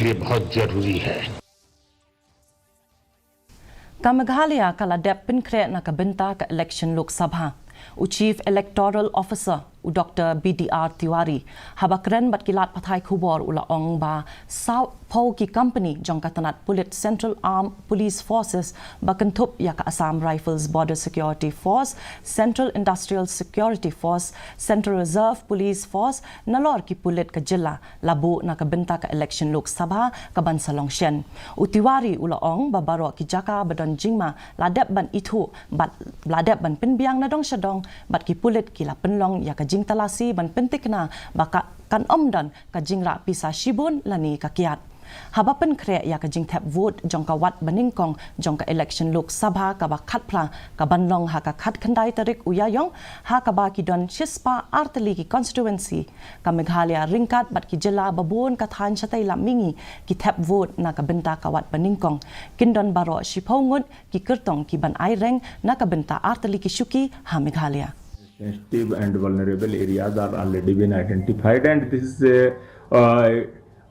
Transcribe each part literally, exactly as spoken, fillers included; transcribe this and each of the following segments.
लिए बहुत जरूरी है। Ka Meghalaya ka la dep pynkhreh na ka bynta ka election Lok Sabha. U Chief Electoral Officer, u Doctor B D R Tiwari, haba kren bad ki lad pathai khubor u la ong ba saw phew ki company jong ka tnat pulit Central Armed Police Forces ba kynthup ïa ka Assam Rifles Border Security Force, Central Industrial Security Force, Central Reserve Police Force, nalor ki pulit ka jylla la buh na ka bynta ka election Lok Sabha ka ban sa long shen. U Tiwari u la ong ba baroh ki jaka ba don jingma la dep ban ithuh bad la dep ban pynbiang na dong sha dong bad ki pulit ki la pynlong ïa ka jingtalasi ban pyntikna ba ka kan ym don ka jingrah pisa shibun lane ka kiad. Haba pynkhreh ïa ka jingthep vote jong ka wat banyngkong jong ka election Lok Sabha kaba khatphra ka ban long ha ka khatkhyndai tarik u Ïaïong, ha kaba ki don shispah artylli ki constituency, ka Meghalaya ryngkat bad ki jylla babun ka thaiñ shatei lam mihngi ki thep vote na ka bynta ka wat banyngkong. Kin don baroh shiphew ngut ki kyrtong ki ban ai reng na ka bynta artylli ki shuki ha Meghalaya. Sensitive and vulnerable areas are already been identified, and this is, uh, uh,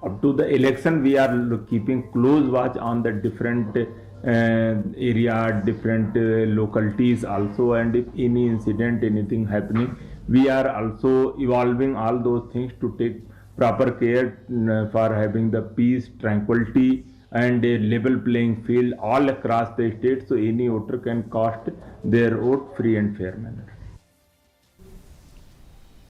up to the election, we are lo- keeping close watch on the different, uh, area, different, uh, localities also, and if any incident, anything happening, we are also evolving all those things to take proper care, uh, for having the peace, tranquility, and a level playing field all across the state, so any voter can cast their vote free and fair manner.